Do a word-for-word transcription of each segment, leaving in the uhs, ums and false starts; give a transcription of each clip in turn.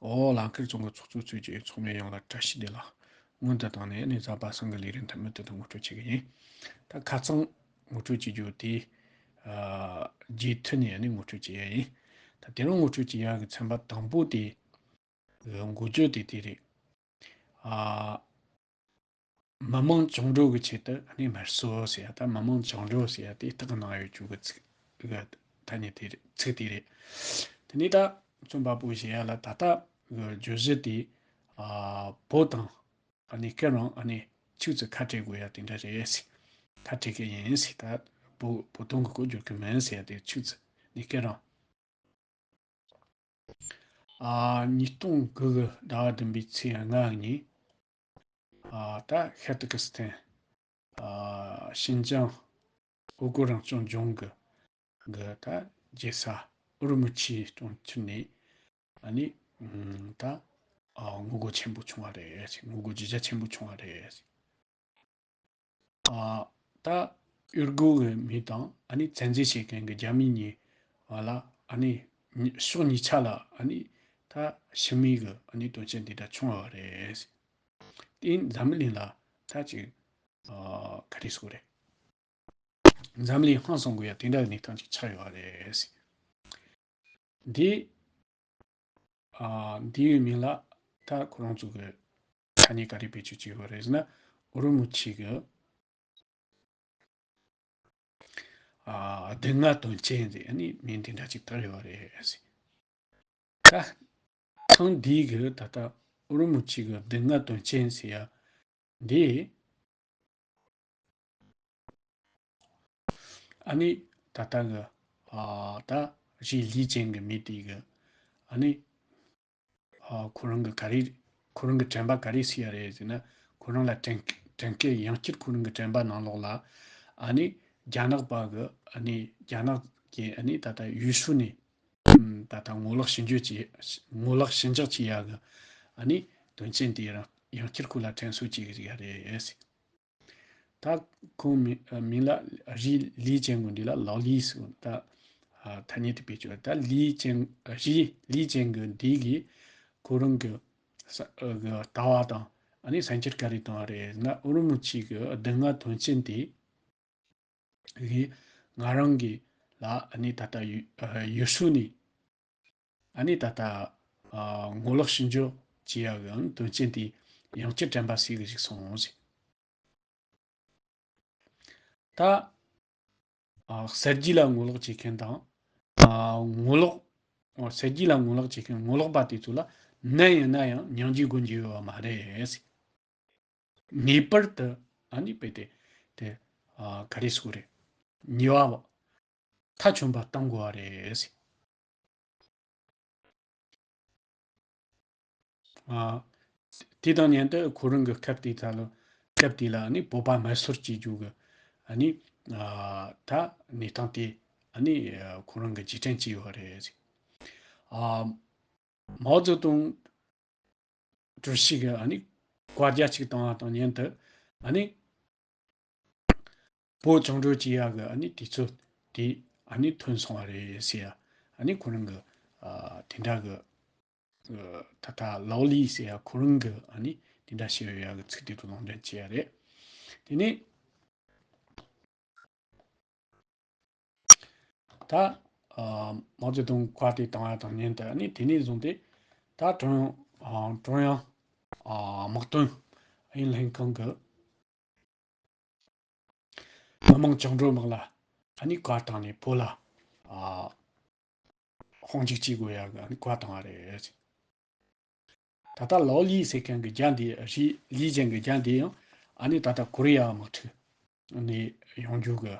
ཨོ་ལང་ཁེར་ཚང་གི་ཚོགས་གཙོ་གཙོས་ཀྱི་ཚོགས་མི་ཡོངས་ལ་བཀྲ་ཤིས་བདེ་ལེགས། སྔོན་དུ་བཏང་ནས་ནི་གཟའ་པ་སངས་ཀྱི་ལས་རིམ་ཐ་མའི་དེ་དང་ངོ་སྤྲོད་བྱེད་ཀྱི་ཡིན། ད་ཁ་རྩང་ངོ་སྤྲོད་བྱེད་རྒྱུ་དེ་ཨ་རྗེས་མཐུད་ནས་ནི་ངོ་སྤྲོད་བྱེད་ཡ་ཡིན། ད་དེ་རིང་ངོ་སྤྲོད་བྱེད་ཡ་གི་ཚན་པ་དང་པོ་དེ་གི་འགོ་བརྗོད་དེ་དེ་རེད། ཨ། མི་དམངས་བཅིངས་འགྲོལ་གྱི་ཆེད་དུ་ནི་དམར་གསོད་ཟེར་ཡ། ད་མི་དམངས་བཅིངས་འགྲོལ་ཟེར་ཡ་དེ་རྟགས་ནང་ཡོད་རྒྱུ་གི་ཚིག་གི་ཐ་སྙད་དེ་རེད། ཚིག་དེ་རེད། དེ་ནས་ད་རྩོམ་པ་པོ་ཞེས་ཡ་ལ་ད་ལྟ་གི་བརྗོད་གཞི་དེ་ཨ་བོད་དང་ཨ་ནི་སྐད་རང་ཨ་ནི་ཕྱུགས་ཚོས་ཁ་བྲལ་དགོས་ཡ་དེ་འདྲ་རེད་ཟེར། ཁ་བྲལ་གི་ཡིན་ཟེར། ད་བོད་བོད་དོན་གི་སྐོར་བརྗོད་གི་མིན་ཟེར་ཡ་དེ། ཕྱུགས་ཚོས་ནི་སྐད་རང་། ཨ། ཉིས་སྟོང་དགུ་གི་ཟླ་བ་བདུན་པའི་ཚེས་ལྔ་ཉིན། ཨ། ད་ཤར་ཏུར་ཀི་སི་ཐན། ཨ། ཤིན་ཅང་། ཨུ་གུར་རང་སྐྱོང་ལྗོངས་ཀྱི་གི་ད་རྒྱལ་ས་ཨུ་རུ་མུ་ཆིའི་གྲོང་ཁྱེར་ནས་ཨ་ནི་ད་ཨ་ངོ་རྒོལ་ཆེན་པོ་བྱུང་བ་རེད། ངོ་རྒོལ་ཇི་བྱ་ཆེན་པོ་བྱུང་བ་རེད། ཨ། ད་ཡུལ་སྒོ་གི་མི་དང་ཨ་ནི་བཙན་འཛུལ་བྱེད་མཁན་གྱི་རྒྱ་མི་གཉིས་བར་ལ་ཨ་ནི་ཕྱོགས་གཉིས་ཆ་ལ་ཨ་ནི་ད་ཕྱི་མི་གི་ཨ་ནི་དོན་རྐྱེན་འདི་འདྲ་བྱུང་བ་རེད། དེ་འཛམ་གླིང་ལ་ད་ཅིག་ཨ་ག་རེ་ཟེར་དགོས་རེད། འཛམ་གླིང་ཧང་སང་དགོས་ཡ་དེ་འདྲ་གི་གནས་སྟངས་ཅིག་ཆགས་ཡོད་རེད། འདི་ཨ། འདིའི་མིང་ལ་ད་ཁོ་རང་ཚོ་གི་ཐ་སྙད་ག་རེ་བེད་སྤྱོད་བྱས་ཡོད་རེད་ཟེར་ན། ཨུ་རུ་མུ་ཆི་གི་ཨ་སྡུག་བསྔལ་དོན་རྐྱེན་ཟེར་ཨ་ནི་མིང་དེ་འདྲ་ཅིག་བཏགས་ཡོད་རེད་ཟེར། ད་ཐེངས་འདིའི་གི་ད་ལྟ་ཨུ་རུ་མུ་ཆི་གི་སྡུག་བསྔལ་དོན་རྐྱེན་ཟེར་ཡ་འདི། ཨ་ནི་ད་ལྟ་གི་ཨ་ད་རི་ལི་ཅན་གི་མི་དེ་གི་ཨ་ནི་ཨ་ཁོ་རང་གི་ག་རེ་ཁོ་རང་གི་དྲན་པ་ག་རེ་ཟེར་ཡ་རེད་ཟེར་ན། ཁོ་རང་ལ་དྲན་དྲན་སྐུལ་ཡང་བསྐྱར་ཁོ་རང་གི་དྲན་པ་ནང་ལོགས་ལ་ཨ་ནི་རྒྱ་ནག་པ་གི་ཨ་ནི་རྒྱ་ནག་གི་ཨ་ནི་ད་ལྟ་ཡུལ་ཤུལ་ནས་ད་ལྟ་ངོ་ལོག་ཞི་འཇགས་བྱེད་ངོ་ལོག་ཞི་འཇགས་བྱེད་ཡ་གི་ཨ་ནི་དོན་རྐྱེན་དེ་རང་ཡང་བསྐྱར་ཁོ་ལ་དྲན་གསོ་བྱེད་གི་ཡ་རེད། ད་ཁོང་མི་མིང་ལ་རི་ལི་ཅན་གི་འདི་ལ་ལའོ་ལི་ཟེར། ད་ཨ་ཐ་སྙད་དེ་བེད་སྤྱོད། ད་ལི་ཅན་རི་ལི་ཅན་གི་འདི་གིས་ཁོ་རང་གི་ས་ཨ་གི་ལྟ་བ་དང་ཨ་ནི་བསམ་འཆར་ག་རེ་བཏང་བ་རེད་ཟེར་ན། ཨུ་རུ་མུ་ཆི་གི་སྡུག་བསྔལ་དོན་རྐྱེན་དེ་གིས་ང་རང་གི་ལ་ཨ་ནི་ད་ལྟ་ཡུ་ཨ་ཡུལ་ཤུལ་ནས་ཨ་ནི་ད་ལྟ་ཨ་ངོ་ལོག་ཞི་འཇགས་བྱེད་ཡ་གི་དོན་རྐྱེན་དེ་ཡང་བསྐྱར་དྲན་པ་གསོས་གི་ཞིག་སོང་ཟེར། ད་ཨ་གསར་བརྗེ་ལ་ངོ་ལོག་བྱེད་མཁན་དང་ཨ་ངོ་ལོག་ཨ་གསར་བརྗེ་ལ་ངོ་ལོག་བྱེད་མཁན་ངོ་ལོག་པ་དེ་ཚོ་ལ་ནམ་ཡིན་ན་ཡང་སྙིང་རྗེ་སྒོམ་རྒྱུ་ཡོད་པ་མ་རེད། ངེས་པར་དུ་ཨ་ནི་དཔེ་དེ་དེ་ཨ་ག་རེ་ཟེར་དགོས་རེད། ཉེས་པ་མཐའ་ཆོད་པ་གཏོང་དགོས་པ་རེད། ཨ། དེ་དང་མཉམ་དུ་ཁོ་རང་གི་སྐབས་དེའི་ཐད་ལ་སྐབས་དེ་ལ་ཨ་ནི་བོད་པ་དམར་གསོད་བྱེད་རྒྱུ་གི་ཨ་ནི་ཨ་ད་གནས་སྟངས་དེ་ཨ་ནི་ཁོ་རང་གི་རྗེས་དྲན་བྱས་ཡོད་རེད། ཨ། མའོ་ཙེ་ཏུང་ཀྲུའུ་ཞི་གི་ཨ་ནི་བཀའ་རྒྱ་གཅིག་བཏང་བ་དང་མཉམ་དུ་ཨ་ནི། བོད་བཅིངས་འགྲོལ་བྱེད་ཡག་གི་ཨ་ནི་དུས་ཚོད་དེ་ཨ་ནི་ཐོན་སོང་བ་རེད་ཟེར་ཡ། ཨ་ནི་ཁོ་རང་གི་ཨ་དེ་འདྲ་གི་ཨ་ད་ལྟ་ལའོ་ལི་ཟེར་ཡ་ཁོ་རང་གི་ཨ་ནི་དེ་འདྲ་བཤད་ཡོད་ཡག་གི་ཚིག་དེ་ཚོ་ལུང་འདྲེན་བྱས་ཡ་རེད། དེ་ནས་ད་ཨ་མའོ་ཙེ་ཏུང་བཀའ་དེ་བཏང་ཡ་དང་མཉམ་དུ་ཨ་ནི་དེ་ནས་བཟུང་སྟེ་ད་ཀྲུང་ཨ་ཀྲུང་དབྱང་ཨ་དམག་དོན་ཨུ་ཡོན་ལྷན་ཁང་གི་མི་དམངས་བཅིངས་འགྲོལ་དམག་ལ་ཨ་ནི་བཀའ་བཏང་ནས་བོད་ལ་ཨ་དཔུང་འཇུག་བྱེད་དགོས་ཡག་གི་ཨ་ནི་བཀའ་བཏང་བ་རེད། ད་ལྟ་ལའོ་ལི་ཟེར་མཁན་གྱི་རྒྱ་འདི་རི་ལི་ཅན་གྱི་རྒྱ་འདི་ཡང་ཨ་ནི་ད་ལྟ་ཀོ་རི་ཡ་དམག་འཁྲུག་ནས་ཡོང་རྒྱུ་གི་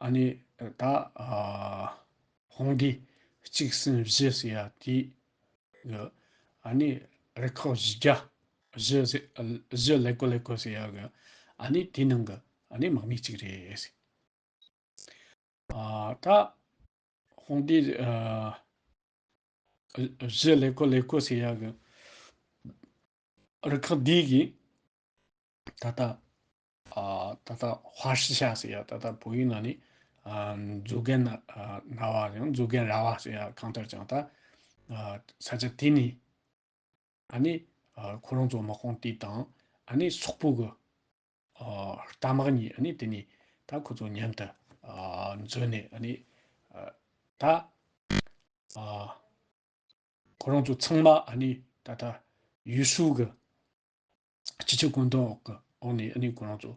ཨ་ནི་ད་ཨ་དཔུང་སྡེ་གཅིག་གསུམ་བཞི་ཟེར་ཡ་དེ་གི་ཨ་ནི་རུ་ཁག་བཞི་བརྒྱ་བཞི་ཟེར་བཞི་ཀླད་ཀོར་ཀླད་ཀོར་ཟེར་ཡ་གི་ཨ་ནི་དེ་ནང་གི་ཨ་ནི་དམག་མི་གཅིག་རེད། ཨ་ད་དཔུང་སྡེ་ཨ་བཞི་ཀླད་ཀོར་ཀླད་ཀོར་ཟེར་ཡ་གི་རུ་ཁག་འདི་གི་ད་ལྟ་ཨ་ད་ལྟ་ཧྭ་ཤི་ཤ་ཟེར་ཡ། ད་ལྟ་བོད་ཡིག་ནང་ནས་ཨ་མཛོད་རྒན་ན་ཨ་ན་བ་ཡང་མཛོད་རྒན་ར་བ་ཟེར་ཡ། གང་ལྟར་ཀྱང་ད་ ཨ་ས་ཆ་དེ་ནས་ཨ་ནི་ཨ་ཁོ་རང་ཚོ་དམག་དཔུང་དེ་དང་ཨ་ནི་སོག་པོ་གི་ཨ་རྟ་དམག་གཉིས་ཨ་ནི་དེ་ནས་ད་ཁོ་ཚོ་མཉམ་དུ་ཨ་འཛོམས་ནས་ཨ་ནི་ཨ་ད་ཨ་ཁོ་རང་ཚོ་ཚང་མ་ཨ་ནི་ད་ལྟ་ཡུས་ཧྲུའུ་གི་སྤྱི་ཁྱབ་བཀོད་འདོམས་འོག་གི་འོག་ནས་ཨ་ནི་ཁོ་རང་ཚོ་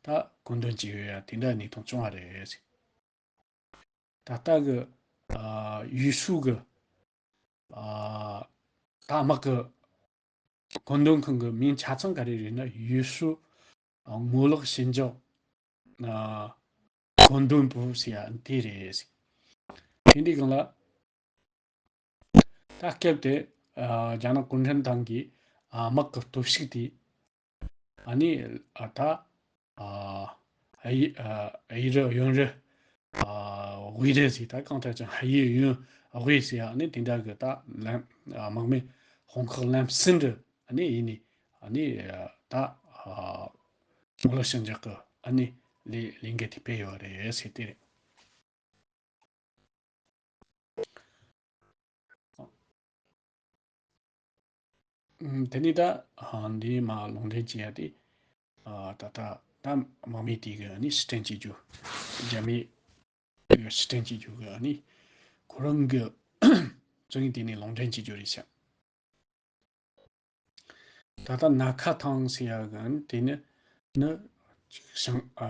ད་བཀོད་འདོམས་བྱས་ཡོད་ཡ་དེ་འདྲ་གནས་སྟངས་བྱུང་བ་རེད། ད་ལྟ་གི་ཨ་ཡུས་ཧྲུའུ་གི་ཨ་རྟ་དམག་གི་བཀོད་འདོམས་ཁང་གི་མིང་ཆ་ཚང་ག་རེ་རེད་ན་ཡུས་ཧྲུའུ་ཨ་ངོ་ལོག་ཞི་འཇགས་ཨ་བཀོད་འདོམས་པུའུ་ཟེར་ཡ་དེ་རེད། དེ་འདྲའི་སྒང་ལ་ད་སྐབས་དེ་ཨ་རྒྱ་ནག་གུང་ཁྲན་ཏང་གི་ཨ་དམག་གི་སྟོབས་ཤུགས་དེ་ཨ་ནི་ཨ་ད་ཨ་ཨ་ཡི་ཨ་ཨ་ཡི་རི་ཡོན་རི་ཨ་དབུས་རི་ཟེར། ད་གང་ལྟར་ཀྱང་ཨ་ཡི་ཡོན་དབུས་ཟེར་ཡ་ཨ་ནི་དེ་འདྲ་གི་ད་ལམ་ཨ་དམག་མི་དཔུང་ཁག་ལམ་སེང་འདྲ་ཨ་ནི་ཡིན་ནི་ཨ་ནི་ཨ་ད་ཨ་ངོ་ལོག་ཞི་འཇགས་གི་ཨ་ནི་ལས་ལས་འགུལ་དེ་སྤེལ་ཡོད་རེད་ཟེར་དེ་རེད། ཨུམ། དེ་ནས་ད་ཨ་འདིའི་མ་ལུང་འདྲེན་བྱེད་ཡ་དེ་ཨ་ད་ལྟ་ད་དམག་མི་དེ་གི་ཨ་ནི་ཕྱིར་འཐེན་བྱེད་རྒྱུ། རྒྱ་མི་དེ་གི་ཕྱིར་འཐེན་བྱེད་རྒྱུ་གི་ཨ་ནི་ཁོ་རང་གི་བཙོན་དེ་ནས་ལུང་འདྲེན་བྱེད་རྒྱུ་རེད་ཤག་ད་ལྟ་ན་ཁ་ཐང་ཟེར་ཡ་གི་ཨ་ནི་དེ་ནི་ནི་ཅིག་ཞང་ཨ་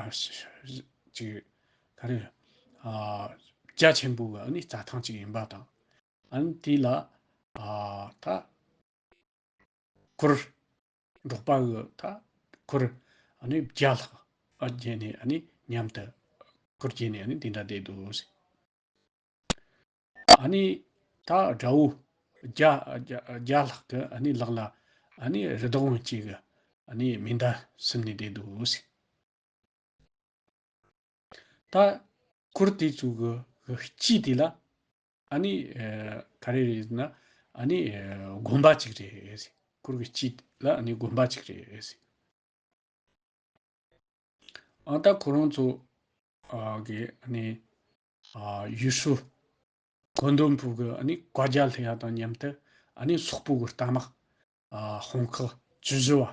ཅིག་ག་རེ་ཨ་རྒྱ་ཆེན་པོ་གི་ཨ་ནི་རྩྭ་ཐང་ཅིག་ཡིན་པ་དང་། ཨ་ནི་དེ་ལ་ཨ་ད་གུར་འབྲོག་པ་གི་ད་གུར་ཨ་ནི་བརྒྱ་ལྷག་ཨ་བརྒྱབ་ནས་ཨ་ནི་མཉམ་དུ་གུར་བརྒྱབ་ནས་ཨ་ནི་དེ་འདྲ་བསྡད་འདུག་ཟེར། ཨ་ནི་ད་དགྲ་བོ་བརྒྱ་བརྒྱ་བརྒྱ་ལྷག་གི་ཨ་ནི་ལག་ལ་ཨ་ནི་རི་དྭགས་བོན་གཅིག་གི་ཨ་ནི་མེ་མདའ་ཟིན་ནས་བསྡད་འདུག་ཟེར། ད་གུར་དེ་ཚོ་གི་གི་དཀྱིལ་དེ་ལ་ཨ་ནི་ཨ་ག་རེ་རེད་ཟེར་ན་ཨ་ནི་ཨ་དགོན་པ་གཅིག་རེད་ཟེར། གུར་གི་དཀྱིལ་ལ་ཨ་ནི་དགོན་པ་གཅིག་རེད་ཟེར། ཨ་ད་ཁོ་རང་ཚོ་ཨ་གི་ཨ་ནི་ཨ་ཡུས་ཧྲུའུ་བཀོད་འདོམས་པུའུ་གི་ཨ་ནི་བཀའ་རྒྱ་ལྷོད་ཡ་དང་མཉམ་དུ་ཨ་ནི་སོག་པོ་གི་རྟ་དམག་ཨ་དཔུང་ཁག་བཅུ་བཞི་བ་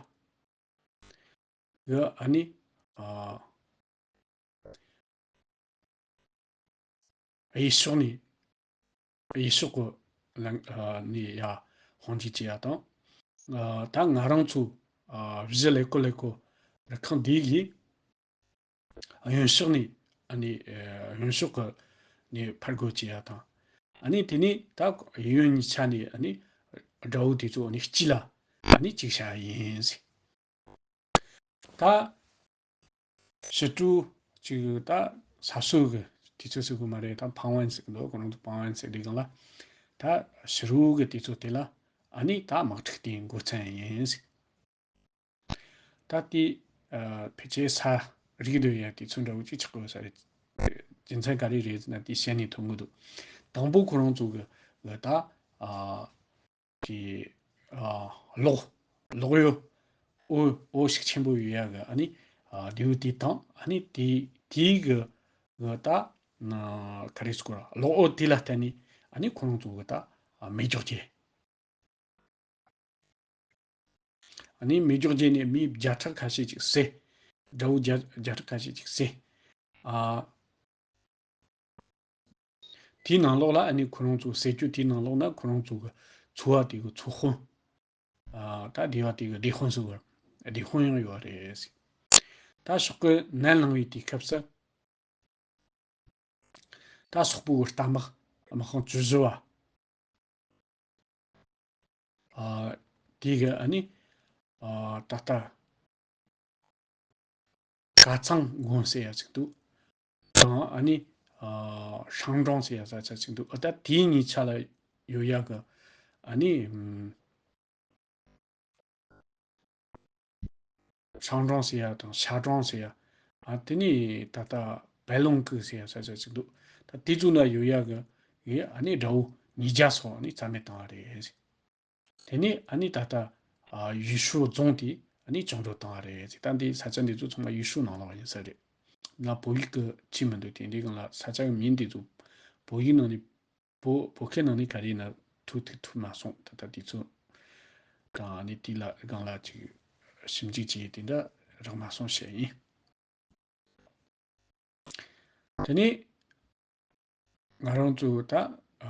གི་ཨ་ནི་ཨ་གཡས་ཕྱོགས་ནས་གཡས་ཕྱོགས་ཀྱི་ལམ་ཨ་ནས་ཡར་དཔུང་འཇུག་བྱེད་ཡ་དང་། ཨ་ད་ང་རང་ཚོ་ཨ་གཞི་ལས་ཀོ་ལས་ཀོ་རུ་ཁག་འདི་གིས་གཡོན་ཕྱོགས་ནས་ཨ་ནི་ཨ་གཡོན་ཕྱོགས་ཀྱི་ནས་ཕར་རྒོལ་བྱེད་ཡ་དང་། ཨ་ནི་དེ་ནས་ད་གཡོན་གཉིས་ཆ་ནས་ཨ་ནི་དགྲ་བོ་དེ་ཚོ་ཨ་ནི་དཀྱིལ་ལ་ཨ་ནི་གཅིག་བྱ་ཡ་ཡིན་ཟེར། ད་ཕྱི་དྲོ་གཅིག་ད་ས་སྲོད་ཀྱི་དུས་ཚོད་ཟེར་དགོས་མ་རེད། ད་ཕང་ཝན་ཟེར་གི་འདུག་ཁོ་རང་ཚོ་ཕང་ཝན་ཟེར་དུས་སྒང་ལ་ད་ཕྱི་དྲོ་གི་དུས་ཚོད་དེ་ལ་ཨ་ནི་ད་དམག་འཁྲུག་དེ་འགོ་ཚུགས་ཡིན་ཟེར། ད་དེ་ཨ་ཕལ་ཆེར་ས་རིག་སྡོད་ཡ་དུས་ཚོད་འདྲ་བོ་ཅིག་ཆགས་དགོས་ས་རེད། རྒྱུ་མཚན་ག་རེ་རེད་ཟེར་ན་དེ་བཤད་ནས་ཐོན་གི་འདུག་དང་པོ་ཁོ་རང་ཚོ་གི་གི་ད་ཨ་གི་ཨ་གློག་གློག་འོད་འོད་འོད་ཤུགས་ཆེན་པོ་ཡོད་ཡ་གི་ཨ་ནི་ཨ་རྡེའུ་དེ་དང་ཨ་ནི་དེ་དེའི་གི་གི་ད་ན་ག་རེ་ཟེར་དགོས་ར་གློག་འོད་དེ་ལ་བརྟེན་ནས་ཨ་ནི་ཁོ་རང་ཚོ་གི་ད་ཨ་མེ་སྒྱོགས་བརྒྱབ། ཨ་ནི་མེ་སྒྱོགས་བརྒྱབ་ནས་མི་བརྒྱ་ཕྲག་ཁ་ཤས་ཅིག་བསད། དགྲ་བོ་བརྒྱ་བརྒྱ་ཕྲག་ཁ་ཤས་ཅིག་བསད། ཨ། དེའི་ནང་ལོགས་ལ་ཨ་ནི་ཁོ་རང་ཚོ་བསད་རྒྱུ་དེའི་ནང་ལོགས་ན་ཁོ་རང་ཚོ་གི་ཚོ་བ་དེ་གི་ཚོ་དཔོན། ཨ། ད་སྡེ་བ་དེ་གི་སྡེ་དཔོན་ཟེར་བ། སྡེ་དཔོན་ཡང་ཡོད་རེད། ད་ཕྱོགས་གི་ནད་ལངས་པའི་དུས་སྐབས་སུ། ད་སོག་པོའི་རྟ་དམག་དམག་དཔུང་བཅུ་བཞི་བ། ཨ། དེ་གི་ཨ་ནི། ཨ། ད་ལྟ་ག་ཚང་དགོན་ཟེར་ཡ་ཅིག་འདུག་དང་ཨ་ནི། ཨ། ཧྲང་ཀྲོང་ཟེར་ཡ་ས་ཆ་ཅིག་འདུག་ཨ། ད་དེའི་གཉིས་ཆ་ལ་ཡོད་ཡ་གི་ཨ་ནི། ཧྲང་ཀྲོང་ཟེར་ཡ་དང་ཤ་ཀྲོང་ཟེར་ཡ། ཨ། དེ་ནས་ད་ལྟ་བེ་ལུང་ཀི་ཟེར་ཡ་ས་ཆ་ཅིག་འདུག་ད་དེ་ཚོ་ན་ཡོད་ཡ་གི་ཡི་ཨ་ནི་དགྲ་བོ་ཉིས་བརྒྱ་སོགས་ཨ་ནི་རྩ་མེད་བཏང་བ་རེད། དེ་ནས་ཨ་ནི་ད་ལྟ་ཨ་ཡུས་ཧྲུའུ་རྫོང་དེ་ཨ་ནི་བཅིངས་འགྲོལ་བཏང་བ་རེད་ཟེར། ད་འདི་ས་ཆ་འདི་ཚོ་ཚང་མ་ཡུས་ཧྲུའུ་ནང་ལོགས་ཡིན་ས་རེད། ང་བོད་ཡིག་གི་ཁྱི་མི་འདུག་དེ་འདི་སྒང་ལ་ས་ཆ་གི་མིང་འདི་ཚོ་བོད་ཡིག་ནང་ནས་བོད་བོད་སྐད་ནང་ནས་ག་རེ་ཡིན་ན་ ཐུག་ཐུག་ཐུག་མ་སོང་། ད་ལྟ་དུས་ཚོད་དང་ཨ་ནི་དེ་ལ་སྒང་ལ་ཅིག་ཞིབ་འཇུག་བྱས་དེ་འདྲ་རག་མ་སོང་བཤད་ཡིན། དེ་ནས་ང་རང་ཚོ་ད་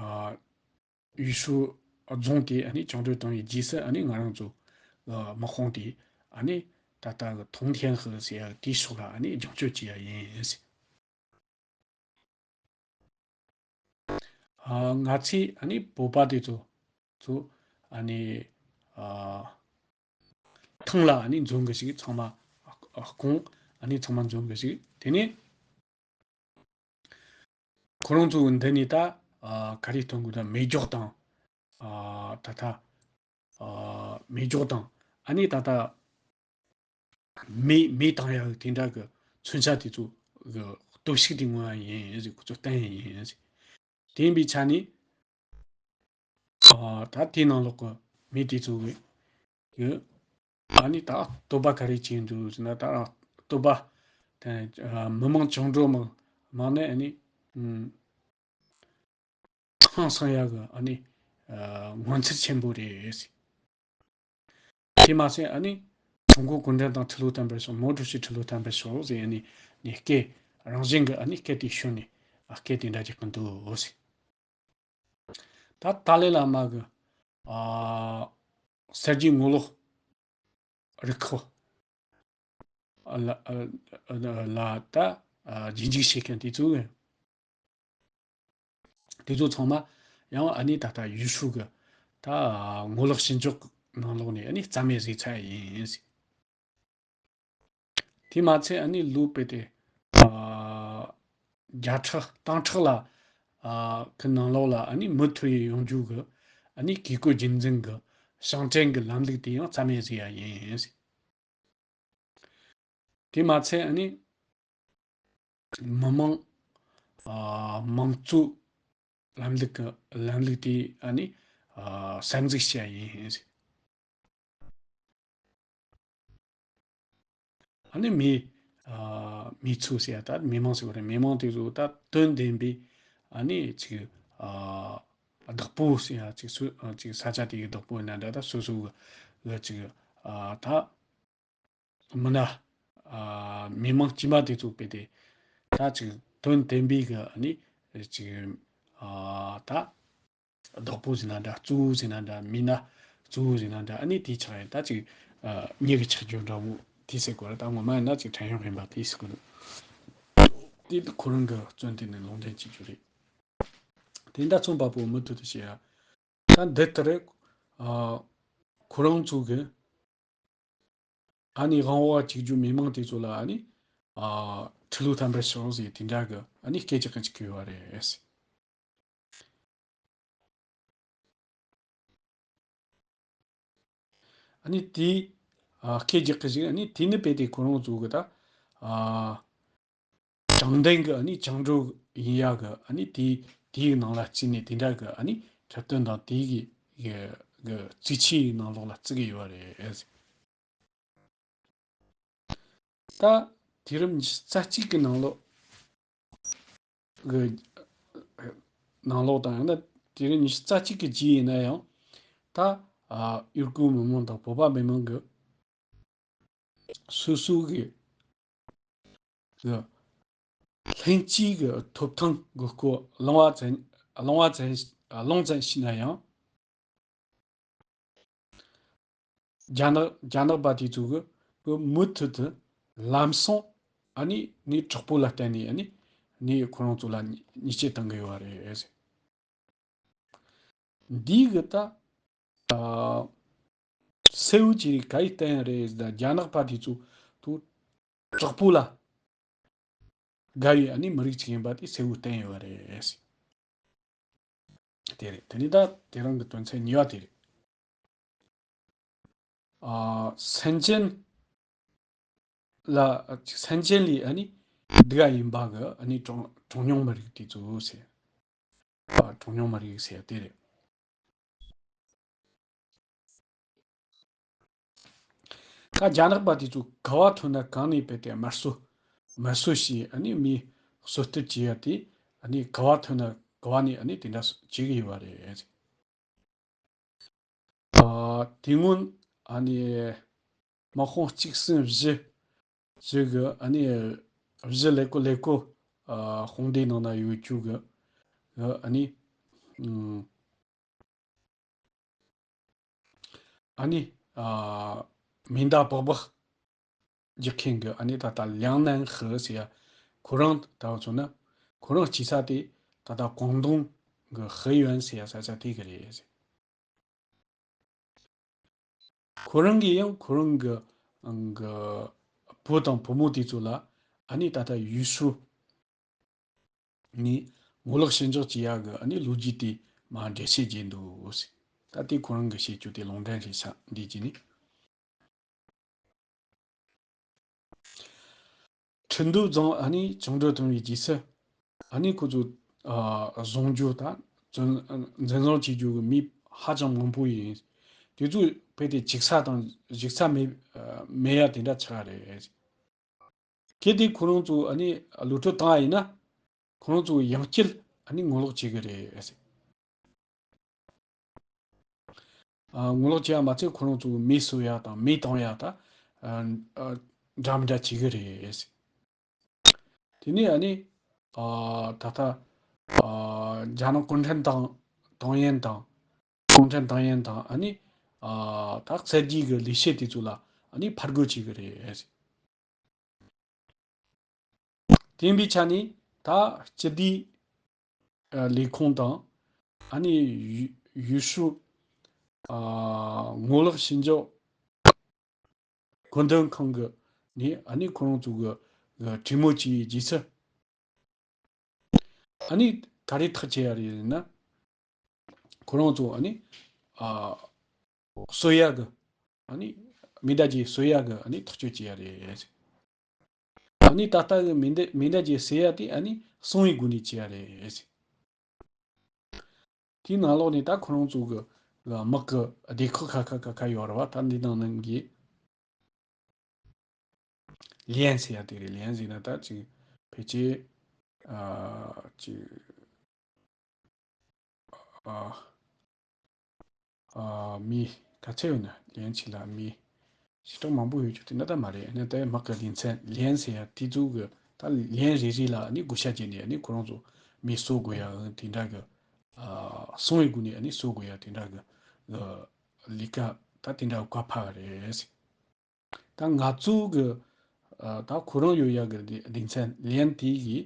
ཨ་ཡུས་ཧྲུའུ་རྫོང་དེ་ཨ་ནི་བཅིངས་འགྲོལ་བཏང་བའི་རྗེས་སུ་ཨ་ནི་ང་རང་ཚོ་ཨ་དམག་དཔུང་དེ་ཨ་ནི་ད་ལྟ་གི་ཐུང་ཐེན་ཧི་ཟེར་ཡ་དེའི་ཕྱོགས་ལ་ཨ་ནི་རྒྱང་སྐྱོད་བྱས་ཡ་ཡིན། ཨ་ང་ཚོས་ཨ་ནི་བོད་པ་དེ་ཚོ་ཚོ་ཨ་ནི་ཨ་ཐང་ལ་ཨ་ནི་འཛོམས་གི་ཞིག་ཚང་མ་ཨ་ཁོང་ཨ་ནི་ཚང་མ་འཛོམས་གི་ཞིག་དེ་ནས་ཁོ་རང་ཚོ་འདི་ནས་ད་ཨ་ག་རེ་སྟོན་དགོས་ད། མེ་སྒྱོགས་དང་ཨ་ད་ད་ཨ་མེ་སྒྱོགས་དང་ཨ་ནི་ད་ད་མེ་མེ་བཏང་ཡག་དེ་འདྲ་གི་མཚོན་ཆ་དེ་ཚོ་གི་སྟོབས་ཤུགས་དེ་མངོན་ཡ་ཡིན་ཟེར། ཁོ་ཚོ་བསྟན་ཡ་ཡིན་ཟེར། དེ་ཡིན་པའི་ཆ་ནས་ཨ་ད་དེའི་ནང་ལོགས་གི་མི་དེ་ཚོ་གི་གི་ཨ་ནི་ད་སྟོབས་པ་ག་རེ་བྱས་འདུག་ཟེར་ན། ད་སྟོབས་པ་དེ་ཨ་མི་མང་བཅིངས་འགྲོལ་མང་མང་ནས་ཨ་ནི་ཨུམ། ཧང་སང་ཡག་གི་ཨ་ནི་ཨ་ངོ་མཚར་ཆེན་པོ་རེད། དེ་མ་ཟད་ཨ་ནི་ཀྲུང་གོ་གུང་ཁྲན་ཏང་ཁྲི་ལོ་དམ་པར་ཤོག་མའོ་ཀྲུའུ་ཞི་ཁྲི་ལོ་དམ་པར་ཤོག་ཟེར་ཨ་ནི་ནི་སྐད་རང་བཞིན་གྱི་ཨ་ནི་སྐད་དེ་ཤོད་ནས་ཨ་སྐད་དེ་འདྲ་རྒྱག་གི་འདུག་ད་ཏཱ་ལའི་བླ་མ་གི་ཨ་གསར་བརྗེའི་ངོ་ལོག་རུ་ཁག་ལ་ལ་ད་རྗེས་འཇུག་བྱེད་མཁན་དེ་ཚོ་གི་དེ་ཚོ་ཚང་མ་ཡང་ཨ་ནི་ད་ལྟ་ཡུས་ཧྲུའུ་གི་ད་ངོ་ལོག་ཞི་འཇགས་ནང་ལོགས་ནས་ཨ་ནི་རྩ་མེད་བཟོས་ཚར་ཡིན། དེ་མ་ཚད་ཨ་ནི་ལོ་དཔེ་དེ་ཨ་བརྒྱ་ཕྲག་སྟོང་ཕྲག་ལ་ཨ་གི་ནང་ལོགས་ལ་ཨ་ནི་མུ་མཐུད་ཡོང་རྒྱུ་གི་ཨ་ནི་བཀས་བཀོད་རྒྱུད་འཛིན་གི་ཞིང་བྲན་གི་ལམ་ལུགས་དེ་ཡང་རྩ་མེད་བཟོས་ཡ་ཡིན། དེ་མ་ཚད་ཨ་ནི་མི་མང་ཨ་མང་གཙོ་ལམ་ལུགས་ཀྱི་ལམ་ལུགས་དེ་ཨ་ནི་ཨ་གསར་འཛུགས་བྱས་ཡིན། ཨ་ནི་མི་ཨ་མི་ཚོ་ཟེར་ཡ་ད་མི་མང་ཟེར་བ་རེད། མི་མང་དེ་ཚོ་ད་དོན་ལྡན་པའི་ཨ་ནི་ཅིག་ཨ་བདག་པོ་ཟེར་ཡ་ཅིག་སུ་ཨ་ཅིག་ས་ཆ་དེ་གི་བདག་པོ་ཡིན་ན་འདྲ། ད་སོ་སོ་གི་ཅིག་ཨ་ད་མི་སྣ་ཨ་མི་མང་དཀྱུས་མ་དེ་ཚོ་དཔེ་དེ་ད་ཅིག་དོན་ལྡན་པའི་གི་ཨ་ནི་ཅིག་ཨ་ད་བདག་པོ་ཟེར་ན་འདྲ། གཙོ་བོ་ཟེར་ན་འདྲ། མི་སྣ་གཙོ་བོ་ཟེར་ན་འདྲ། ཨ་ནི་དེ་ཆགས་ཡིན་ད་ཅིག་ཨ་མྱི་གི་ཆགས་རྒྱུ་འདྲ་བོ་དེ་ཟེར་དགོས་རེད། ད་ངོ་མ་ཡིན་ན་ཅིག་བྲན་གཡོག་ཡིན་པ་དེ་ཟེར་དགོས་རེད། དེ་ཁོ་རང་གི་བཙོན་དེ་ནས་ལུང་འདྲེན་བྱེད་རྒྱུ་རེད། དེ་འདྲ་མཚུངས་པ་པོ་མུ་མཐུད་དུ་བྱེད་ཡ། ད་འདི་ལྟར་རེད། ཨ་ཁོ་རང་ཚོ་གི་ཨ་ནི་དབང་བ་གཅིག་གྱུར་མི་མང་དེ་ཚོ་ལ་ཨ་ནི་ཨ་ཁྲི་ལོ་དམ་པར་ཤོག་ཟེར་དེ་འདྲ་གི་ཨ་ནི་སྐད་ཆ་གང་ཅིག་གི་ཡོད་རེད། ཨ་ནི་དེ་ཨ་སྐད་རྒྱག་གི་ཞིག་ཨ་ནི་དེ་ནི་དཔེ་དེ་ཁོ་རང་ཚོ་གི་ད་ཨ་དྲང་བདེན་གི་ཨ་ནི་བཅིངས་འགྲོལ་ཡིན་ཡ་གི་ཨ་ནི་དེ་དེའི་ནང་ལ་བརྩིས་ནས་དེ་འདྲ་གི་ཨ་ནི་འཁྲབ་སྟོན་དང་དེའི་གི་གི་གི་རྩིས་ཆའི་ནང་ལོགས་ལ་བརྩི་གི་ཡོད་རེད། ད་དུས་རབས་ཉི་ཤུ་རྩ་གཅིག་གི་ནང་ལོགས་གི་ནང་ལོགས་དང་ཡང་ན་དུས་རབས་ཉི་ཤུ་རྩ་གཅིག་གི་རྗེས་ཡིན་ན་ཡང་ད་ཨ་ཡུ་གུར་མི་མང་དང་བོད་པ་མི་མང་གི་སོ་སོ་གི་གི་ལྷན་སྐྱེས་ཀྱི་ཐོབ་ཐང་གི་སྐོར་ལོང་བ་ཙམ་ལོང་བ་ཙམ་ལོང་ཙམ་ཞིག་ན་ཡང་། རྒྱ་ནག་རྒྱ་ནག་པ་དེ་ཚོ་གི་གི་མུ་མཐུད་དུ་ལམ་སང་ཨ་ནི་ནི་དྲག་པོ་ལ་བརྟེན་ནས་ཨ་ནི་ནི་ཁོ་རང་ཚོ་ལ་ཉེས་ཆད་གཏང་གི་ཡོད་རེད། འདི་གི་ད་ཨ་གསལ་བོ་ཅིག་ག་ཡི་བརྟེན་རེད་ཟེར་ན། རྒྱ་ནག་པ་དེ་ཚོ་དུ་དྲག་པོ་ལ་དགའ་བའི་ཨ་ནི་མི་རིགས་ཅིག་ཡིན་པ་དེ་གསལ་བོ་བསྟན་ཡོད་རེད། དེ་རེད། དེ་ནི་ད་དེ་རང་གི་དོན་ཚན་གཉིས་པ་དེ་རེད། ཨ་སེམས་ཅན་ལ་སེམས་ཅན་ལས་ཨ་ནི་སྡུག་ག་ཡིན་པ་གི་ཨ་ནི་གྲངས་གྲངས་ཉུང་མི་རིགས་དེ་ཚོ་ཟེར། ཨ་གྲངས་ཉུང་མི་རིགས་ཟེར་དེ་རེད། ད་རྒྱ་ནག་པ་དེ་ཚོ་ག་བ་ཐོན་ན་གང་ནས་བལྟས་ཏེ་དམར་གསོད་དམར་གསོད་བྱས་ཨ་ནི་མི་གསོད་གཏུབ་བྱས་ཡ་དེ་ཨ་ནི་ག་བ་ཐོན་ན་ག་བ་ནས་ཨ་ནི་དེ་འདྲ་བྱེད་ཀྱི་ཡོད་པ་རེད། དེ་སྔོན་ཨ་ནི་དམག་དཔུང་གཅིག་གསུམ་བཞི་བཞི་གི་ཨ་ནི་བཞི་ཀླད་ཀོར་ཀླད་ཀོར་ཨ་དཔུང་སྡེའི་ནང་ན་ཡོད་རྒྱུ་གི་གི་ཨ་ནི་ཨ་ནི་ཨ་མེ་མདའ་སྦག་སྦག་རྒྱག་མཁན་གྱི་ཨ་ནི་ད་ལྟ་ལིའང་ནན་ཧི་ཟེར་ཡ། ཁོ་རང་ད་བ་མཚོན་ན་ཁོ་རང་སྐྱེས་ས་དེ་ད་ལྟ་ཀོང་ཏུང་གི་ཧི་ཡོན་ཟེར་ཡ་ས་ཆ་དེ་གི་རེད། ཁོ་རང་གིས་ཡང་ཁོ་རང་གི་གི་བུ་དང་བུ་མོ་དེ་ཚོ་ལ་ཨ་ནི་ད་ལྟ་ཡུས་ཧྲུའུ་ནས་ངོ་ལོག་ཞི་འཇགས་བྱེད་ཡག་གི་ཨ་ནི་ལོ་རྒྱུས་དེ་མར་འགྲེལ་བཤད་བྱས་འདུག། ད་དེ་ཁོ་རང་གི་བཤད་རྒྱུ་དེ་ལུང་འདྲེན་རེད་ཤག། འདི་བྱས་ནས། ཁྲིན་ཏུའུ་རྫོང་ཨ་ནི་བཅིངས་འགྲོལ་བཏང་བའི་རྗེས་སུ་ཨ་ནི་ཁོ་ཚོ་ཨ་བཟུང་རྒྱུ་དང་འཛིན་འཛིན་བཟུང་བྱེད་རྒྱུ་གི་མི་ཧ་ཅང་མང་པོ་ཡིན། དེ་ཚོ་དཔེ་དེ་འཇིགས་ས་དང་འཇིགས་ས་མེད་མེད་ཡ་དེ་འདྲ་ཆགས་རེད། གལ་ཏེ་ཁོ་རང་ཚོ་ཨ་ནི་གློད་གྲོལ་བཏང་བ་ཡིན་ན། ཁོ་རང་ཚོ་ཡང་བསྐྱར་ཨ་ནི་ངོ་ལོག་བྱེད་གི་རེད། ཨ་ངོ་ལོག་བྱེད་ཡ་མ་ཚད་ཁོ་རང་ཚོ་མེ་གསོད་ཡ་དང་མེ་གཏོང་ཡ་དང་ཨ་ཨ་འདྲ་མི་འདྲ་བྱེད་གི་རེད། དེ་ནས་ཨ་ནི་ཨ་ད་ལྟ་ཨ་རྒྱ་ནག་གུང་ཁྲན་ཏང་ཏང་ཡོན་དང་གུང་ཁྲན་ཏང་ཡོན་དང་ཨ་ནི་ཨ་ད་གསར་བརྗེ་གི་ལས་བྱེད་དེ་ཚོ་ལ་ཨ་ནི་ཕར་རྒོལ་བྱེད་གི་རེད། དེ་ཡིན་པའི་ཆ་ནས་ད་སྤྱི་བདེའི་ཨ་ལས་ཁུངས་དང་ཨ་ནི་ཡུ་ཡུས་ཧྲུའུ་ཨ་ངོ་ལོག་ཞི་འཇགས་བཀོད་འདོམས་ཁང་གི་ནས་ཨ་ནི་ཁོ་རང་ཚོ་གི་གི་གྲོས་མོལ་བྱས་རྗེས་སུ། ཨ་ནི་ག་རེ་ཐག་བཅད་ཡ་རེད་ན། ཁོ་རང་ཚོ་ཨ་ནི་ཨ་གསོད་ཡ་གི་ཨ་ནི་མེ་མདའ་གྱིས་གསོད་ཡ་གི་ཨ་ནི་ཐག་གཅོད་བྱས་ཡ་རེད། ཨ་ནི་ད་ལྟ་གི་མེ་མདའ་མེ་མདའ་གྱིས་གསོད་ཡ་དེ་ཨ་ནི་གསང་བའི་སྒོ་ནས་བྱས་ཡ་རེད། དེའི་ནང་ལོགས་ནས་ད་ཁོ་རང་ཚོ་གི་དམག་གི་སྡེ་ཁག་ཁ་ཁ་ཁ་ཁ་ཡོད་རེད་བ། ད་འདི་ནང་ནང་གི་ལིན་ཟེར་ཡ་དེ་རེད། ལིན་ཟེར་ན་ད་ཅིག་ཕལ་ཆེར་ཨ་ཅིག་ཨ་ཨ་མི་ག་ཚད་ཡོད་ན་ལིན་ཆི་ལ་མི་ཞེ་དྲག་མང་པོ་ཡོད་རྒྱུ་དེ་འདྲ་ད་མ་རེད། ཨ་ནི་ད་དམག་གི་སྡེ་ཚན་ལིན་ཟེར་ཡ་དེ་ཚོ་གི་ད་ལིན་རེ་རེ་ལ་ཨ་ནི་བགོ་བཤའ་བྱས་ནས་ཨ་ནི་ཁོ་རང་ཚོ་མི་གསོད་དགོས་ཡ་དེ་འདྲ་གི་ཨ་གསང་བའི་སྒོ་ནས་ཨ་ནི་གསོད་དགོས་ཡ་དེ་འདྲ་གི་ཨ་ལས་ཀ་ད་དེ་འདྲ་བཀའ་ཕབ་པ་རེད། ད་ང་ཚོ་གི་ཨ་ད་ཁོ་རང་ཡོད་ཡ་གི་སྡེ་སྡེ་ཚན་ལིན་དེ་གི་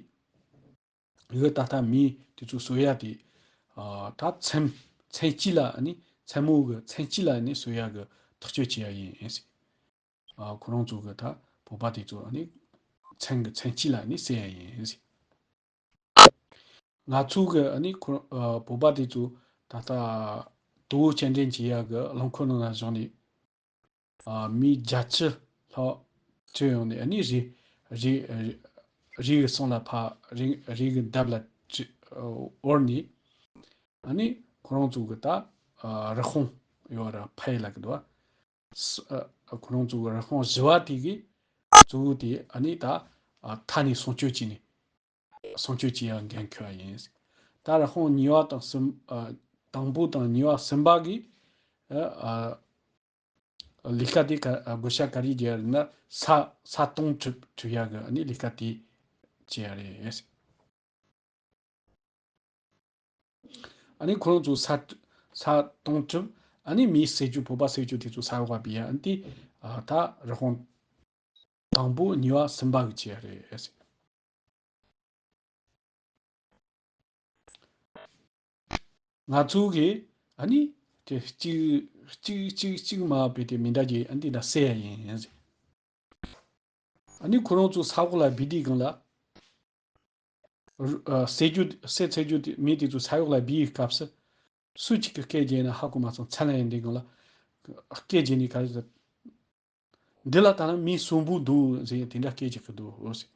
གི་ད་ལྟ་མི་དེ་ཚོ་གསོད་ཡ་དེ་ཨ་ད་མཚན་མཚན་གཅིག་ལ་ཨ་ནི་མཚན་མོ་གི་མཚན་གཅིག་ལ་ཨ་ནི་གསོད་ཡ་གི་ཐག་གཅོད་བྱེད་ཡ་ཡིན། ཨ་ཁོ་རང་ཚོ་གི་ད་བོད་པ་དེ་ཚོ་ཨ་ནི་མཚན་གི་མཚན་གཅིག་ལ་ཨ་ནི་བསད་ཡ་ཡིན། ང་ཚོ་གི་ཨ་ནི་ཁོ་ཨ་བོད་པ་དེ་ཚོ་ད་ལྟ་དོ་བོ་སྐྱེལ་འདྲེན་བྱེད་ཡ་གི་རླངས་འཁོར་ནང་ལ་བཞག་ནས་ཨ་མི་བརྒྱད་ཅུ་ལྷག་ཁྲིད་ཡོང་ནས་ཨ་ནི་རི་རི་རི་གི་གསེང་ལ་ཕར་རི་རི་གི་འདབས་ལ་ཁྲིད་ཨ་བོར་ནས་ཨ་ནི་ཁོ་རང་ཚོ་གི་ད་ཨ་རི་དཔུང་ཡོད་ར་ཕ་ཡི་ལ་གི་འདུག་བ། ཨ་ཁོ་རང་ཚོ་གི་རི་དཔུང་བཞི་བ་དེ་གི་གཙོ་བོ་དེ་ཨ་ནི་ད་ཨ་མཐའ་ནས་སྲུང་སྐྱོབ་བྱས་ནས། སྲུང་སྐྱོབ་བྱེད་ཡག་འགན་འཁུར་བ་ཡིན། ད་རི་དཔུང་གཉིས་པ་དང་གསུམ་ཨ་དང་པོ་དང་གཉིས་པ་གསུམ་པ་གིས་ཨ་ཨ་ལས་ཀ་དེ་ག་ཨ་བགོ་བཤའ་ག་རེ་རྒྱག་རེད་ན། ས་ས་སྟོང་གྲུབ་གྲུབ་ཡག་གི་ཨ་ནི་ལས་ཀ་དེ་བྱེད་ཡག་རེད། ཨ་ནི་ཁོ་རང་ཚོ་ས་ས་སྟོང་གྲུབ་ཨ་ནི་མི་བསད་རྒྱུ་བོད་པ་བསད་རྒྱུ་དེ་ཚོ་ས་འོག་པ་བི་ཡ་ཨ་ནི་དེ་ཨ་ད་རི་དཔུང་དང་པོ་གཉིས་པ་གསུམ་པ་གི་བྱེད་ཡག་རེད། ང་ཚོ་གིས་ཨ་ནི་དེ་གཅིག་གཅིག་གཅིག་གཅིག་མ་བས་དེ་མི་འདྲ་གྱི་ཨ་ནི་འདི་འདྲ་བསད་ཡ་ཡིན་ཟེར། ཨ་ནི་ཁོ་རང་ཚོ་ས་འོག་ལ་བི་དེ་སྒང་ལ་ཨ་བསད་རྒྱུ་བསད་ཚར་རྒྱུ་དེ་མི་དེ་ཚོ་ས་འོག་ལ་བི་ཡི་སྐབས་སུ་སུ་གཅིག་གིས་སྐད་རྒྱག་ན་ཧ་གོ་མ་སོང་། མཚན་ལ་ཡིན་དེ་སྒང་ལ་སྐད་རྒྱག་ནས་ག་རེ་ཟེར། འདི་ལ་ད་ལམ་མི་གསོན་པོ་འདུག་ཟེར་དེ་འདྲ་སྐད་ཅིག་གི་འདུག་ཟེར།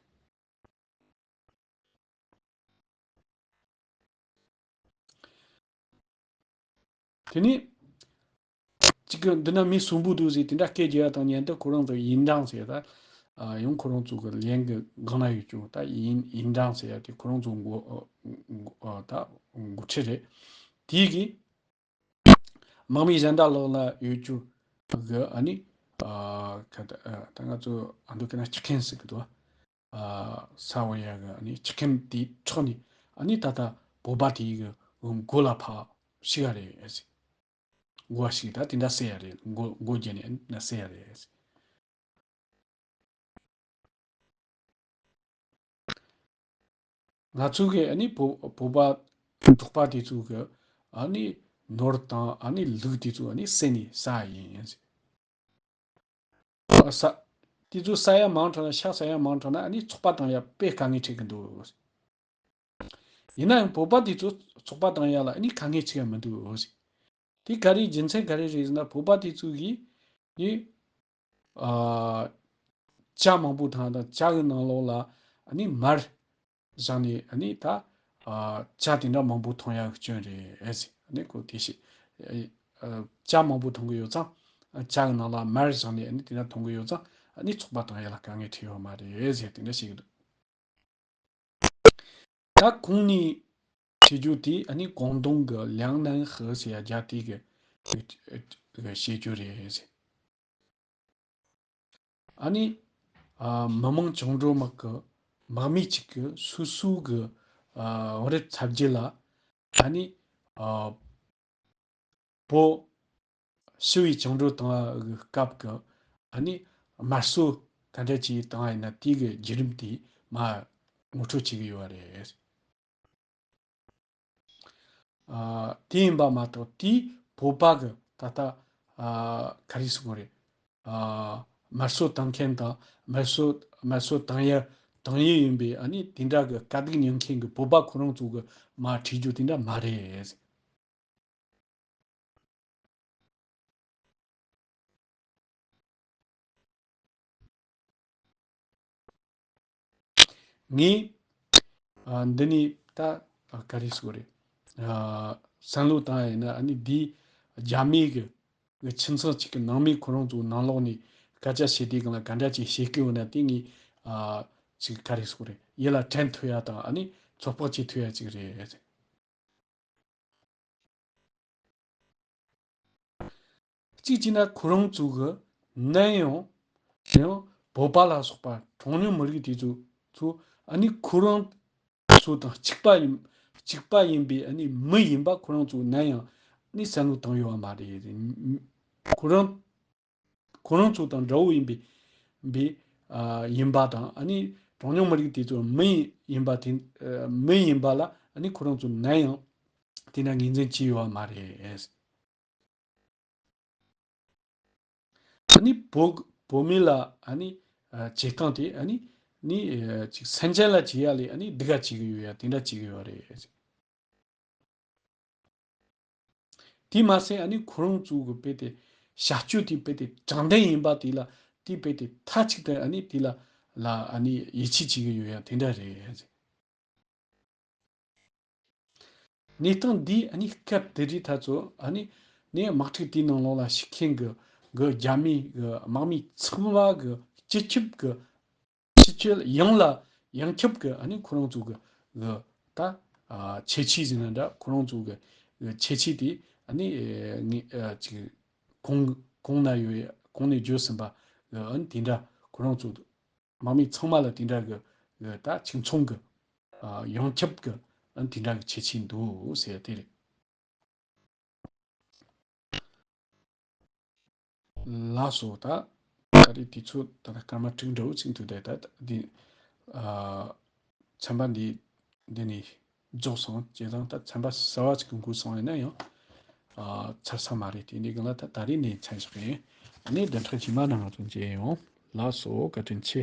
དེ་ནས་གཅིག་གི་འདི་ན་མི་གསོན་པོ་འདུག་ཟེར་དེ་འདྲ་སྐད་རྒྱག་ཡ་དང་མཉམ་དུ་ཁོ་རང་ཚོ་ཡིན་འབྲང་ཟེར་ད། ཨ་ཡང་ཁོ་རང་ཚོ་གི་ལན་གི་སྒང་ན་ཡོད་ཀྱང་ད་ཡིན་ཡིན་འབྲང་ཟེར་ཡ་དེ་ཁོ་རང་ཚོ་འགོ་ཨ་ད་འགོ་ཁྲིད་རེད། དེ་གི་དམག་མི་གཞན་དག་ལོགས་ལ་ཡོད་རྒྱུ་གི་ཨ་ནི་ཨ་ཁ་ད་ཨ་ད་ང་ཚོ་ཨ་མདོ་སྐད་ན་ལྕགས་ཁེམ་ཟེར་གི་འདུག་ཨ་ས་འོ་ཡ་གི་ཨ་ནི་ལྕགས་ཁེམ་དེའི་ཕྱོགས་ནས་ཨ་ནི་ད་ལྟ་བོད་པ་དེའི་གི་མགོ་ལ་ཕར་ཞུགས་ཡ་རེད་ཟེར། མགོ་ཞུགས་ད་དེ་འདྲ་ཟེར་ཡ་རེད། མགོ་མགོ་བརྒྱབ་ནས་ཨ་ནི་ཟེར་ཡ་རེད་ཟེར། ང་ཚོ་གི་ཨ་ནི་བོད་བོད་པ་འབྲོག་པ་དེ་ཚོ་གི་ཨ་ནི་ནོར་དང་ཨ་ནི་ལུག་དེ་ཚོ་ཨ་ནི་བསད་ནས་ཟ་ཡིན་ཟེར། ཨ་ཟ། དེ་ཚོ་ཟ་ཡ་མང་དྲགས་ན་ཤ་ཟ་ཡ་མང་དྲགས་ན་ཨ་ནི་ཚོགས་པ་བཏང་ཡ་དཔེ་དཀའ་ངལ་འཕྲད་ཀྱི་འདུག་ཡིན་ན་ཡང་བོད་པ་དེ་ཚོ་ཚོགས་པ་བཏང་ཡ་ལ་ཨ་ནི་དཀའ་ངལ་འཕྲད་ཡ་མི་འདུག་དེ་ག་རེ་རྒྱུ་མཚན་ག་རེ་རེད་ཟེར་ན་བོད་པ་དེ་ཚོ་གིས་ནི་ཨ་ཇ་མང་པོ་འཐུང་དང་ཇ་གི་ནང་ལོགས་ལ་ཨ་ནི་མར་བཞག་ནས་ཨ་ནི་ད་ཨ་ཇ་དེ་འདྲ་མང་པོ་འཐུང་ཡག་སྐྱོན་རེད་ཟེར། ཨ་ནི་ཁོ་དེ་ཤེས་ཨ་ཇ་མང་པོ་འཐུང་གི་ཡོད་ཙང་ཇ་གི་ནང་ལ་མར་བཞག་ནས་ཨ་ནི་དེ་འདྲ་འཐུང་གི་ཡོད་ཙང་ཨ་ནི་ཚོགས་པ་བཏང་ཡག་ལ་དཀའ་ངལ་འཕྲད་ཡོད་མ་རེད་ཟེར་དེ་འདྲ་བཤད་ཀྱི་འདུག་ད་གོང་ནས་བྲིས་རྒྱུ་དེ་ཨ་ནི་ཀོང་ཏུང་གི་ལིའང་ནན་ཧེ་ཟེར་ཡ་རྒྱ་དེ་གི་གི་བཤད་རྒྱུ་རེད་ཟེར། ཨ་ནི་ཨ་མི་དམངས་བཅིངས་འགྲོལ་དམག་གི་དམག་མི་གཅིག་གི་སོ་སོ་གི་ཨ་བོད་རིགས་ཚབ་རྒྱུ་ལ་ཨ་ནི་ཨ་བོད་ཞི་བའི་བཅིངས་འགྲོལ་བཏང་བའི་སྐབས་ཀྱི་ཨ་ནི་དམར་གསོད་ག་འདྲ་ཅིག་བཏང་བ་ཡིན་ན་དེའི་གི་བརྒྱུད་རིམ་དེ་མར་ངོ་སྤྲོད་བྱེད་ཀྱི་ཡོད་རེད། ཨ་དེ་ཡིན་པ་མ་གཏོགས་དེའི་བོད་པ་གི་ད་ལྟ་ཨ་ག་རེ་ཟེར་དགོས་རེད། ཨ་དམར་གསོད་བཏང་མཁན་དང་དམར་གསོད་དམར་གསོད་བཏང་ཡ་བཏང་ཡུལ་ཡིན་པའི་ཨ་ནི་དེ་འདྲ་གི་དཀའ་སྡུག་མྱོང་མཁན་གི་བོད་པ་ཁོ་རང་ཚོ་གི་མར་བྲིས་རྒྱུ་དེ་འདྲ་མ་རེད། ངས་ཨ་འདི་ནས་ད་ཨ་ག་རེ་ཟེར་དགོས་རེད། ཨ་བསམ་བློ་བཏང་ཡ་ཡིན་ན་ཨ་ནི་འདིའི་རྒྱ་མི་གི་གི་ཁྱིམ་ཚང་གཅིག་གི་ནང་མི་ཁོ་རང་ཚོ་ནང་ལོགས་ནས་སྐད་ཆ་བཤད་དུས་སྒང་ལ་ག་འདྲ་ཅིག་བཤད་ཀྱི་ཡོད་ན་དེ་ངས་ཨ་ཅིག་ག་རེ་ཟེར་དགོས་རེད། ཡིད་ལ་དྲན་ཐུབ་ཡ་དང་ཨ་ནི་ཚོད་དཔག་བྱེད་ཐུབ་ཡ་ཅིག་རེད། གཅིག་བྱས་ན་ཁོ་རང་ཚོ་གི་ནམ་ཡང་ཡང་བོད་པ་ལ་སོགས་པ་གྲངས་ཉུང་མི་རིགས་དེ་ཚོ་ཚོ་ཨ་ནི་ཁོ་རང་ཚོ་དང་གཅིག་པ་ཡིན་གཅིག་པ་ཡིན་པའི་ཨ་ནི་མི་ཡིན་པ་ཁོ་རང་ཚོ་ནམ་ཡང་ཨ་ནི་བསམ་བློ་བཏང་ཡོད་པ་མ་རེད། ཁོ་རང་ཁོ་རང་ཚོ་དང་འདྲ་བོ་ཡིན་པའི་པའི་ཨ་ཡིན་པ་དང་ཨ་ནི་གྲངས་ཉུང་མི་རིགས་དེ་ཚོ་མི་ཡིན་པ་དེ་ཨ་མི་ཡིན་པ་ལ་ཨ་ནི་ཁོ་རང་ཚོ་ནམ་ཡང་དེ་འདྲ་ངོས་འཛིན་བྱས་ཡོད་པ་མ་རེད། ཨ་ནི་བོད་བོད་མི་ལ་ཨ་ནི་ཨ་བྱེད་སྟངས་དེ་ཨ་ནི་ནི་ཨ་ཅིག་སེམས་ཅན་ལ་བྱེད་ཡ་ལས་ཨ་ནི་སྡུག་ག་བྱེད་གི་ཡོད་ཡ་དེ་འདྲ་བྱེད་གི་ཡོད་རེད། དེ་མ་ཟད་ཨ་ནི་ཁོ་རང་ཚོ་གི་དཔེ་དེ་བྱ་སྤྱོད་དེ་དཔེ་དེ་དྲང་བདེན་ཡིན་པ་དེ་ལ་དེ་དཔེ་དེ་མཐའ་གཅིག་ཏུ་ཨ་ནི་དེ་ལ་ལ་ཨ་ནི་ཡིད་ཆེས་བྱེད་གི་ཡོད་ཡ་དེ་འདྲ་རེད། གནས་སྟངས་འདི་ཨ་ནི་སྐབས་དེ་དུས་ད་ཚོ་ཨ་ནི་ནས་དམག་འཁྲུག་དེའི་ནང་ལོགས་ལ་ཞུགས་མཁན་གི་གི་རྒྱ་མི་གི་དམག་མི་ཚང་མ་གི་སྤྱི་ཁྱབ་གི་སྤྱི་ཁྱབ་ཡོངས་ལ་ཡོངས་ཁྱབ་གི་ཨ་ནི་ཁོ་རང་ཚོ་གི་གི་ད་ཨ་ཁྱད་ཆོས་ཟེར་ན་འདྲ་ཁོ་རང་ཚོ་གི་གི་ཁྱད་ཆོས་དེ་ཨ་ནི་ངས་ཨ་ཅིག་གོང་གོང་ན་ཡོད་གོང་ནས་བརྗོད་ཟིན་པ་གི་ཨ་ནི་དེ་འདྲ་ཁོ་རང་ཚོ་དམག་མི་ཚང་མ་ལ་དེ་འདྲ་གི་གི་ད་ཆིག་མཚུངས་གི་ཨ་ཡོངས་ཁྱབ་གི་ཨ་ནི་དེ་འདྲ་གི་ཁྱད་ཆོས་འདུག་ཟེར་དེ་རེད། ལགས་སོ། ད་ད་རེས་དུས་ཚོད་ད་ལྟ་སྐར་མ་དྲུག་འདྲ་བོ་ཅིག་འདུག་དེ་ད་འདི་ཨ་ཚན་པ་འདི་འདི་ནས་རྫོགས་སོང་། བྱས་ཙང་ད་ཚན་པ་གསར་བ་ཅིག་འགོད་སོང་ཡིན་ན་ཡང་ཨ་ཚར་ས་མ་རེད། དེ་འདི་གང་ལ་ད་ད་རེས་ནས་མཚམས་བཞག་ཡིན། ཨ་ནི་བདུན་ཕྲག་རྗེས་མ་ནང་ང་ཚོ་མཇལ་ཡོང་། ལགས་སོ། བཀའ་དྲིན་ཆེ།